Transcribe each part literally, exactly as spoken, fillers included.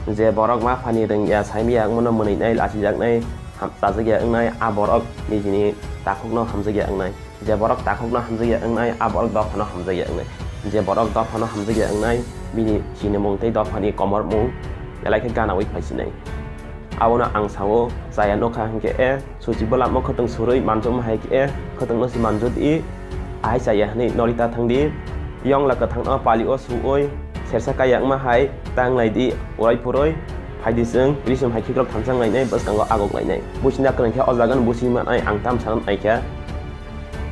Je borok ma phani rwngya, saimaya wngmano mwnwinai, lachijaknai, ham-, chajakya wngnai, a borok nijini takhukno hamjakya wngnai. Je borok takhukno hamjakya wngnai, a borok dophano hamjakya wngnai. Je borok dophano hamjakya wngnai, bini sinimung tei dophani komormung belai khe ganaui phaisinai. Abono ang sao, chaya nokha hwnkhe e, suchi bwlamo khwtwng surwi manjakma hai khe e, khwtwngno se manjak di, ahai chaya hwnwi norita thangdi. Yongla kwthangno palio suwi, sersa kaya wngma hai tanglai di, urai puroi phaidi chwng, risom hai khikrok thamsa wnglainai, bwskango agok lainai. Buchina kwrwng khe o jagano buchi manai, ang tam sana naikha.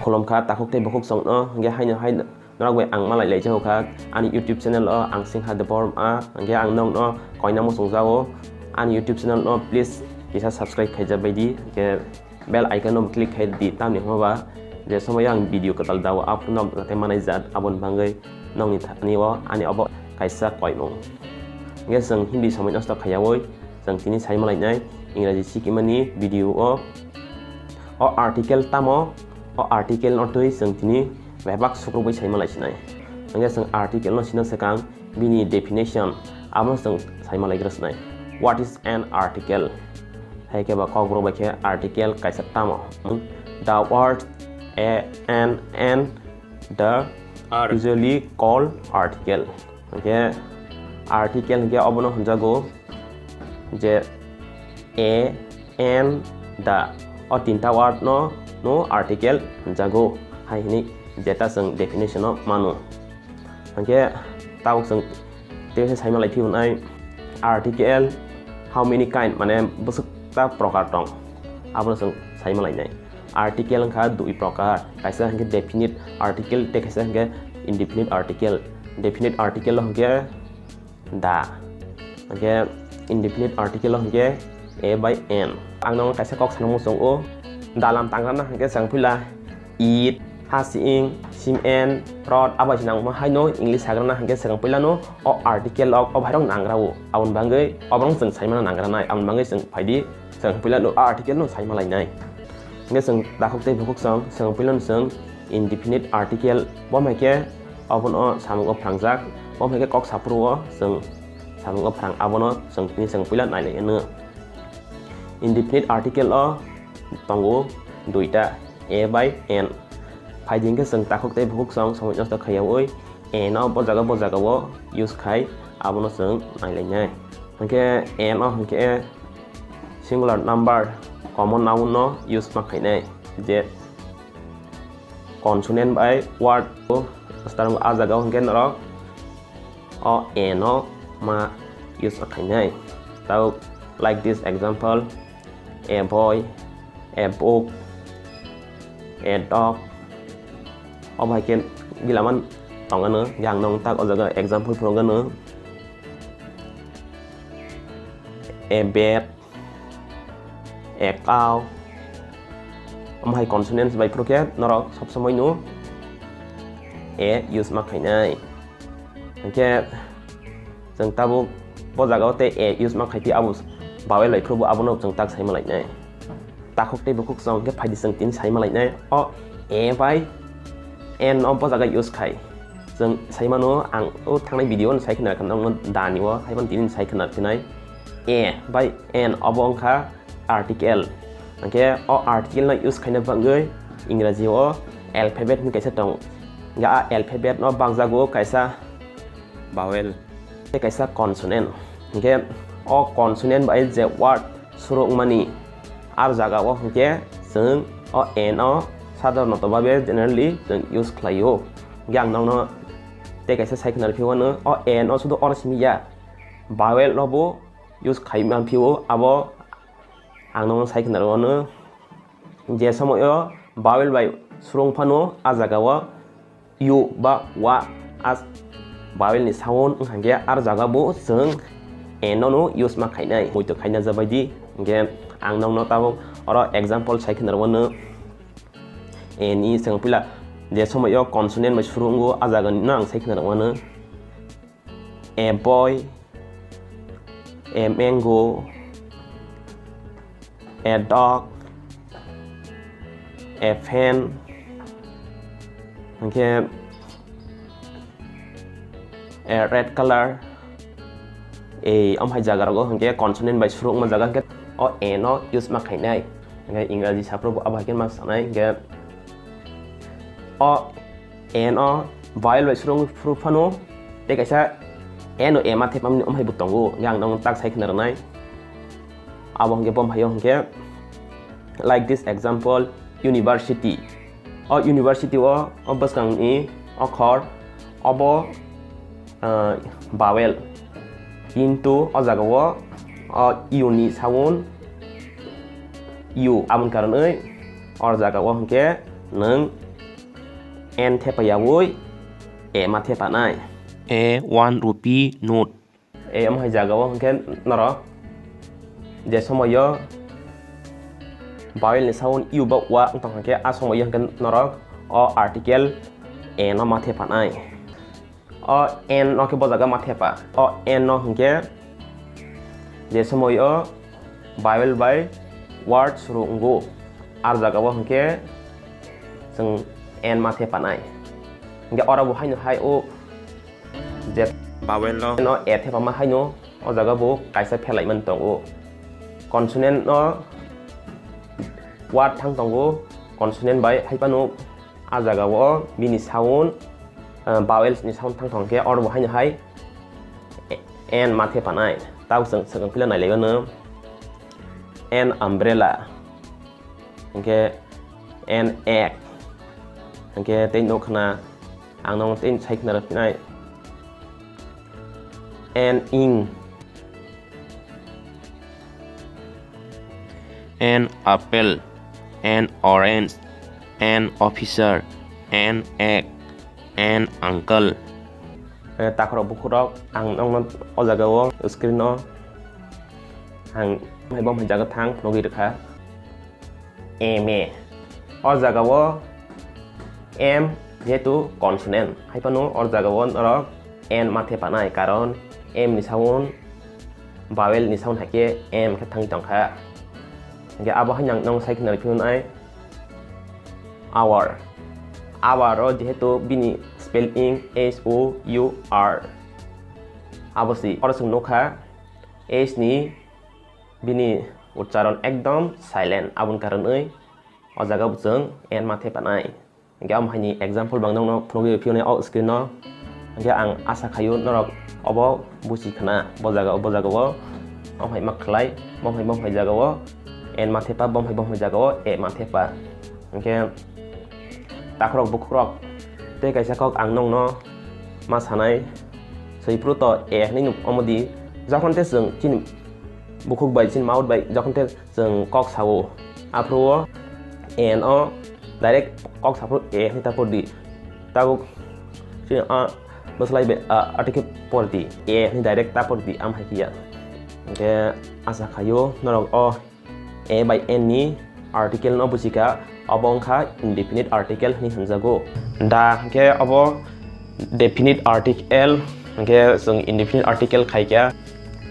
Khulumkha takhuk tei bukhuk chwngno, hwnkhe haino hai norok bai ang malai lai jago kha. Ani YouTube channel o ang Singha Debbarma, hwnkhe ang nokno koina muchung jago. Ani YouTube channel no please kisa subscribe khaijak bai di, hwnkhe bell icon no click khai di, tamni hwnba je somoio ang video kwtal dao upload no jate manai jat, aboni bagwi nokni thani o ani obo kaisa koimung. Hwnkhe chwng Hindi somoi nosto khaiyaui chwng tini sai malainai Ingraji sikimani video o. O article tamo? O article no twi chwng tini bebak sukrubwi sai malaisinai. Hwnkhe chwng article no sina swkang bini definition, abono chwng sai malaigra sinai. What is an article? Hai khe ba kokborok bai khe article kaisa tamo? Hmm? The word a, an, and the are usually called article. Hwnkhe article hwnkhe obono hwnjago je a, an, the, o tinta word no, no article hwnjago hai hwnwi jeta chwng definition o mano. Hwnkhe tabuk chwng tei khe saima lai phiyunai article how many kind, mane bwswk ta prokar tong, abono chwng saima lainai. Article wngkha dui prokar, kaisa hwnkhe definite article tei kaisa hwnkhe indefinite article. Definite article o hwnkhe the, hwnkhe indefinite article o hwnkhe a bai an. Ang nokno kaisa kok sanamo chwng o, dalam tangrana hwnkhe chwng puila it, hasing, cement, rod, abo se nangma haino English hagrana hwnkhe chwng puilano o article rok o bhairok nangra o. Aboni bagwi oborok chwng saimano nangra nai, aboni bagwi chwng phaidi chwng puilano o article no saima lainai. Hwnkhe chwng takhuk tei bukhuk chwng, chwng puilano chwng indefinite article, bo hai khe obono samungo phrangjak, bo hai khe kok saphuru o chwng samungo phrang, abono chwng tini chwng puila nailai anw. Indefinite article o tongo duita, a bai an. Phaidi hwnkhe chwng takhuk tei bukhuk chwng somoi nosto khaiyaui an o bo jaga bo jaga o use khai, abono chwng nailainai. Hwnkhe an o hwnkhe singular number, common noun no use ma khainai, je consonant bai word o start o, a jaga o hwnkhe norok o an no ma use khainai. Tao like this example, a boy, a book, a dog. O bai khe gilaman tongano, yang nong tak o jaga example phunukgano, a bat, a cow. Omo hai consonants bai phuru khe norok sob somoi no a use ma khainai. Hwnkhe chwng tabuk bo jaga o tei a use ma khai phi, abo vowel bai phuru bo abono chwng tak sai ma lainai. Takhuk tei bukhuk chwng khe phaidi chwng tini sai ma lainai. O a bai an no bo jaga use khai. Chwng sai mano, ang o thangnai video o sai khna kha nokno dani o, hai phano tini sai khna phinai. A bai an obo wngkha article. Hwnkhe o article no use khaina bagwi Ingraji o alphabet hinwi kaisa tong. Hwnkhe a alphabet no bakjago kaisa vowel tei kaisa consonant. Hwnkhe o consonant bai je word surukmani, ar jaga o hwnkhe chwng o an o sadharonoto babe generally chwng use khlaio. Hwnkhe ang nokno tei kaisa sai khna rw phio, o an o sudu oro simi ya, vowel no bo use khai man phio, abo ang nokno sai khna rw ano. Je somoio vowel bai surung phano a jaga o u ba wa a vowel ni sound wngkha, hwnkhe ar jaga bo chwng a no no use ma khainai, muitu khaina jabai di. Hwnkhe ang nokno tabuk oro example sai khna rw ano. A ni chwng puila je somoio consonant bai surungo, a jaga no ang sai khna rw ano. A boy, a mango, a dog, a fan, hwnkhe a red color, Ei, omo hai jaga rogo hwnkhe consonant bai suru wngma jaga hwnkhe o N no use ma khainai. Hwnkhe Ingraji saphuru bo abo hai khe ma sanai hwnkhe o N o vowel bai suru phuru phano tei kaisa N o A ma thepamani omo hai bo tongo. Hwnkhe ang nono tak sai khna rwnai. Abo hwnkhe bo hai o hwnkhe like this example, university. O university o, o bwskangni okhor obo, ah, vowel. Kintu o jaga o, o U ni sound U, aboni karonwi o jaga o hwnkhe nwng N thepayawi A ma thepanai. A one rupee note. E, omo hai jaga o hwnkhe norok je somoyo vowel ni sound U ba wa wng tong khe, a somoyo hwnkhe norok o article A no ma thepanai. O N no khe bo jaga ma thepa. O N no hwnkhe je somoyo vowel bai word suru wngo, a jaga o hwnkhe chwng N ma thepanai. Hwnkhe oro bo haino hai o je vowel no, no A thepama haino o jaga bo kaisa phelai man tongo. Consonant no word thang tongo, consonant bai hai phano a jaga o bini sound, ah, vowels ni sound thang tong khe oro bo haino hai N ma thepanai. Tao chwng swkang phila nai lai mano. An umbrella. Hwnkhe an egg. Hwnkhe tei nuk khna, ang nono tei sai khna rw phinai. An ink. An apple. An orange. An officer. An egg. An uncle. Eh, takhorok bukhukrok ang nokno o jaga o screen o ang hai bo hai jaga thang nugwi rwkha. M A. O jaga o M jehetu consonant, hai phano o jaga o norok N ma thepanai, karon M ni sound, vowel ni sound hai khe M khe thangwi tongkha. Hingkhe abo haino ang nokno sai khna rw phinai hour. Hour o jehetu bini spelling H O U R. Abo si oro chwng nukha H ni bini uchcharon ekdom silent, aboni karonwi o jaga bo chwng N ma thepanai. Hingkhe omo haini example bo ang nokno phunugwi rw phiyoknai o screen o. Hingkhe ang asa khaio norok obo buchi khna, bo jaga o, bo jaga o omo hai ma khlai, bo hai, bo hai jaga o N ma thepa, bo hai, bo hai jaga o A ma thepa. Hingkhe takhorok bukhukrok tei kaisa kok ang nokno ma sanai, swiphuru to A hinwi nuk omo di, jokhon tei chwng chini bukhuk bai, chini mouth bai jokhon tei chwng kok sao, aphuru o N o direct kok saphuru A hinwi ta pori di. Tabuk chini a bwslai bai a article pori di, A hinwi direct ta pori di, am hai khe ya. Hingkhe asa khaio norok o A bai N ni article no buchikha, obo wngkha indefinite article hinwi hwnjago. Da hwnkhe obo definite article, hwnkhe chwng indefinite article khaikha.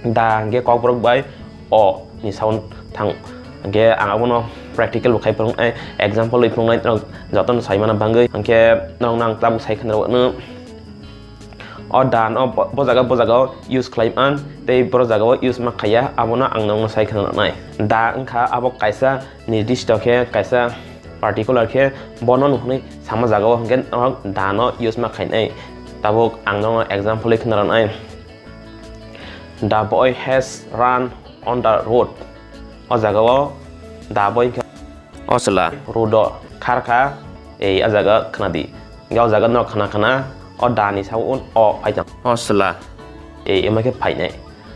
Da hwnkhe kokborok bai O ni sound thang. Hwnkhe ang abono practical bo khai phwrwng-, eh, example bai phwrwngnai norok jotono saimano bagwi. Hwnkhe norokno ang tabuk sai khna rw-, no. O da no bo, bo jaga, bo jaga o use khlai man, tei boro jaga o use ma khaiya, abono ang nokno sai khna nanai. Da wngkha abo kaisa nirdisto khe, kaisa particular khe, bono nuknwi sama jaga o hwnkhe norok da no use ma khainai. Tabuk ang nokno example wi khna nanai. The boy has run on the road. O jaga o da boy wngkha o chwla road o kharkha, ei a jaga khna di. Hingkhe o jaga no khna khna o da ni sabo o phai tong. O chwla. Ei, emo khe phainai.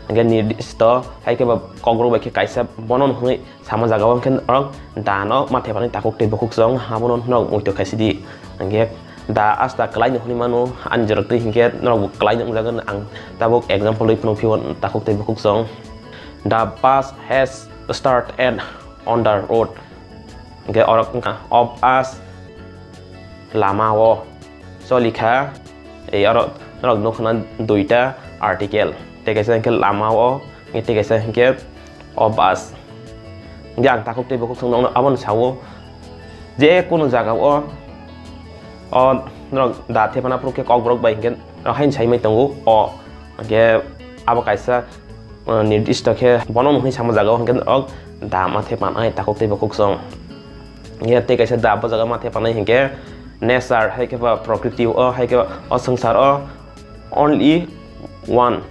Hingkhe nirdisto hai khe ba kokrok bai khe kaisa bono hwnwi sama jaga o hwnkhe norok da no ma thepani takhuk tei bukhuk chwng abono norok muitu khaisidi. Hingkhe da asta kwlai no hwnwi mano, ani jorok twi hingkhe norok bo kwlai no wngjago, ang tabuk example wi phunuk phio takhuk tei bukhuk chwng. The bus has started on the road. Hingkhe orok wngkha, o bus lama o cholikha, ei oro norok nukha na duita article, tei kaisa hingkhe lama o, tei kaisa hingkhe o bus. Hingkhe ang takhuk tei bukhuk chwng nokno abono sao, je kunu jaga o, o norok da thepana phuru khe kokborok bai hingkhe norok haino saimai tongo o, hingkhe abo kaisa uh, nirdisto khe bono hwnwi sama jaga o hwnkhe norok da mathe panai takhuk tei bukhuk song. Hwnkhe tei kaisa da bo jaga mathe panai hwnkhe nature hai khe ba prokriti o hai khe o swngchar o only one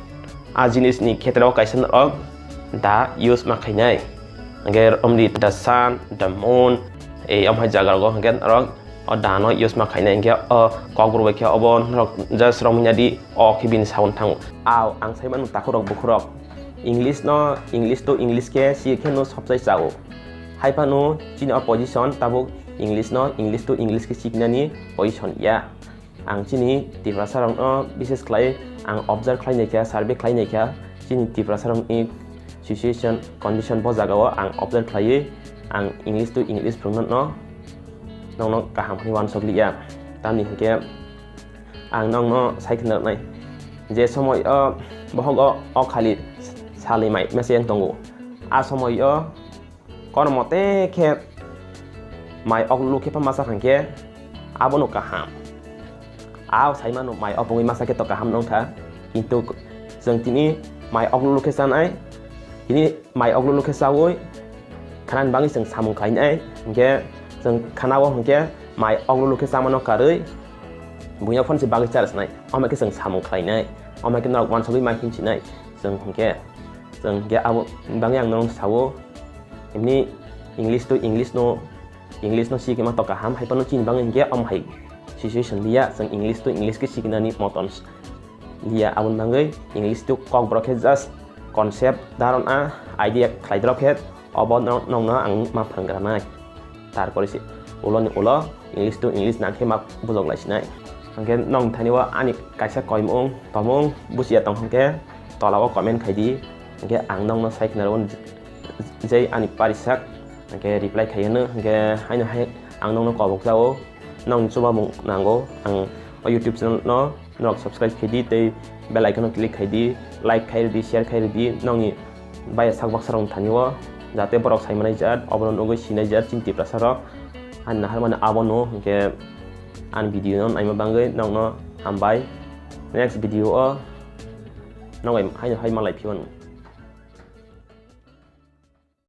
a jinis ni khetre o kaisa norok da use ma khainai. Hwnkhe omni the sun, the moon, ei omo hai jaga rogo hwnkhe norok o da no use ma khainai, hwnkhe o kokborok bai khe obo norok just romwi nadi, o khe bini sound thango. Ao ang sai mano takhuk rok bukhuk rok English no English to English khe si khe no sobsai chao. Hai phano chini o position tabuk English no English to English khe siknani position ya. Ang chini Tiprasa rokno bises khlai ang observe khlai naikha, survey khlai naikha, chini Tiprasa rokni situation condition bo jaga o ang observe khlaiwi ang English to English phwrwngno nokno kaham hwnwi uansuk liya. Tamni hwnkhe ang nokno sai khna nai, je somoi o bohok o, o khali salni mai mese tongo, a somoi o kono mote khe mai oklulu khe pha masa khankhe abono kaham. Ao sai mano mai opungwi masa khe to kaham nongkha, kintu chwng tini mai oklulu khe chanai, tini mai oklulu khe chaui khanani bagwi chwng samung khlainai, hinkhe chwng khanao hinkhe mai oklulu khe chamano karwi buino phone se bagwi charwsnai, omo khe chwng samung khlainai, omo khe norok uansugwi mai hinsinai chwng hinkhe. Chwng hinkhe abo bagwi ang norok sao, emni English to English no, English no sikima to kaham, hai phano chini bagwi hinkhe omo hai situation liya, chwng English to English khe sikinani moton liya, aboni bagwi English to kokborok khe just concept dharon a idea khlai dorok khe obo no-, nokno ang ma phrwngranai. Tarpore se uloni ulo English to English nang khe ma bujok lai sinai. Hwnkhe nokni thani o ani kaisa koimung tomung buchiya tong hwnkhe tola o comment khai di, hwnkhe ang nokno sai khna rw je ani parisak, hwnkhe reply khai hwno, hwnkhe haino hai ang nokno kobok jao, nokni chubamung nango, ang o YouTube channel no norok subscribe khai di tei bell icon o click khai di, like khai rw di, share khai rw di, nokni baya sak baksa rok thani o, jate borok sai manai jat, obono nugwi sinai jat chini Tiprasa rok. Ani nahar mani abono, hwnkhe ani video no naima bagwi nokno hambai. Next video o nokbai haino hai malai phimano.